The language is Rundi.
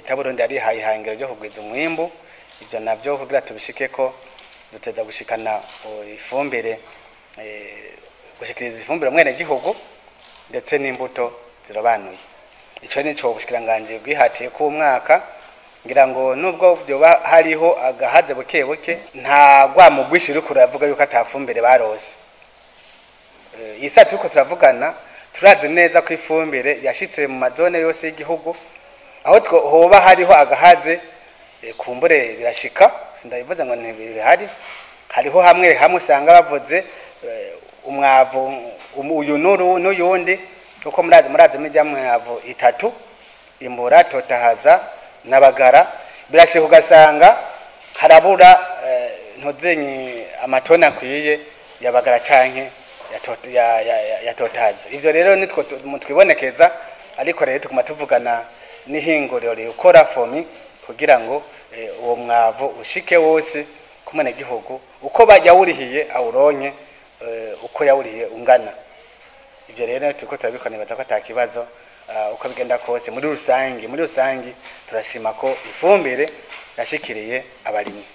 Leta y'Uburundi yarihaye ihangiro ryo kugwiza umwimbu. Ivyo navyo kugira tubishikeko duteza gushikana ifumbire, gushikiriza ifumbire mwene gihugu ndetse n'imbuto zirobanuye. Ico nico ubushikiranganje bwihatiye ku mwaka, ngira ngo nubwo byoba hariho agahaze buke buke, nta rwamo rwinshi ruriko ruravuga yuko atafumbire barose. Isa turiko turavugana, turazi neza ko ifumbire yashitse mu mazone yose y'igihugu. Aho hoba hariho agahaze, kumbure birashika, sindabivuze ngo ntibihari. Hariho hamwe hamwe usanga bavuze umwavu uyu nuru n'uyundi, kuko murazi mirya mwavu itatu: imbura, totahaza n'abagara. Birashika ugasanga harabura ntuzenyi amatoni akwiye yabagara canke ya totahaza. Ivyo rero nitwo twibonekeza, ariko rero tuguma tuvugana n'ihinguriro rikora fomi kugira ngo uwo mwavu ushike wose ku mwenegihugu, uko yawurihiye awuronke, uko yawurihiye ungana. Ivyo rero turiko turabikora, nibaza ko ata kibazo. Uko bigenda kose, muri rusangi turashima ko ifumbire yashikiriye abarimyi.